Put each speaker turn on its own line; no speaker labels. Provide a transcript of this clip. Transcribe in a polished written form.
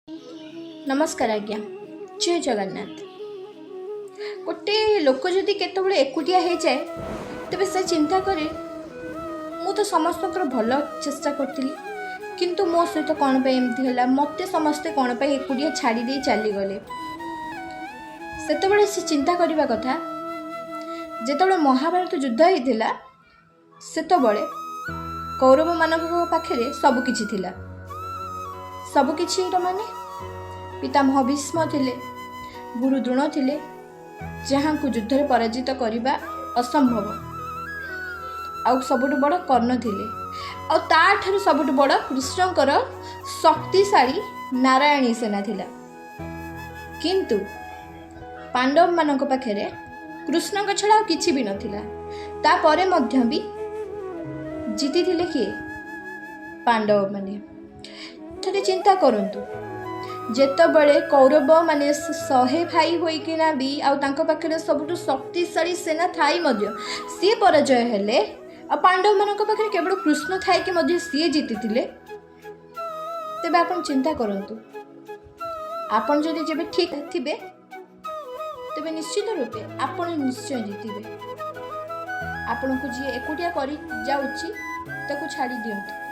ନମସ୍କାର ଆଜ୍ଞା, ଜୟ ଜଗନ୍ନାଥ। ଗୋଟେ ଲୋକ ଯଦି କେତେବେଳେ ଏକୁଟିଆ ହେଇଯାଏ, ତେବେ ସେ ଚିନ୍ତା କରେ, ମୁଁ ତ ସମସ୍ତଙ୍କର ଭଲ ଚେଷ୍ଟା କରିଥିଲି, କିନ୍ତୁ ମୋ ସହିତ କ'ଣ ପାଇଁ ଏମିତି ହେଲା? ମୋତେ ସମସ୍ତେ କ'ଣ ପାଇଁ ଏକୁଟିଆ ଛାଡ଼ି ଦେଇ ଚାଲିଗଲେ? ସେତେବେଳେ ସେ ଚିନ୍ତା କରିବା କଥା, ଯେତେବେଳେ ମହାଭାରତ ଯୁଦ୍ଧ ହେଇଥିଲା, ସେତେବେଳେ କୌରବମାନଙ୍କ ପାଖରେ ସବୁକିଛି ଥିଲା। ସବୁକିଛିର ମାନେ ପିତାମହ ଭୀଷ୍ମ ଥିଲେ, ଗୁରୁ ଦ୍ରୋଣ ଥିଲେ, ଯାହାଙ୍କୁ ଯୁଦ୍ଧରେ ପରାଜିତ କରିବା ଅସମ୍ଭବ। ଆଉ ସବୁଠୁ ବଡ଼ କର୍ଣ୍ଣ ଥିଲେ, ଆଉ ତାଠାରୁ ସବୁଠୁ ବଡ଼ କୃଷ୍ଣଙ୍କର ଶକ୍ତିଶାଳୀ ନାରାୟଣୀ ସେନା ଥିଲା। କିନ୍ତୁ ପାଣ୍ଡବମାନଙ୍କ ପାଖରେ କୃଷ୍ଣଙ୍କ ଛଡ଼ା ଆଉ କିଛି ବି ନଥିଲା। ତାପରେ ମଧ୍ୟ ବି ଜିତିଥିଲେ କିଏ? ପାଣ୍ଡବମାନେ। ଥରେ ଚିନ୍ତା କରନ୍ତୁ, ଯେତେବେଳେ କୌରବମାନେ 100 ଭାଇ ହୋଇକିନା ବି ଆଉ ତାଙ୍କ ପାଖରେ ସବୁଠୁ ଶକ୍ତିଶାଳୀ ସେନା ଥାଇ ମଧ୍ୟ ସିଏ ପରାଜୟ ହେଲେ, ଆଉ ପାଣ୍ଡବମାନଙ୍କ ପାଖରେ କେବଳ କୃଷ୍ଣ ଥାଇକି ମଧ୍ୟ ସିଏ ଜିତିଥିଲେ, ତେବେ ଆପଣ ଚିନ୍ତା କରନ୍ତୁ, ଆପଣ ଯଦି ଯେବେ ଠିକ୍ ଥିବେ, ତେବେ ନିଶ୍ଚିତ ରୂପେ ଆପଣ ନିଶ୍ଚୟ ଜିତିବେ। ଆପଣଙ୍କୁ ଯିଏ ଏକୁଟିଆ କରି ଯାଉଛି, ତାକୁ ଛାଡ଼ି ଦିଅନ୍ତୁ।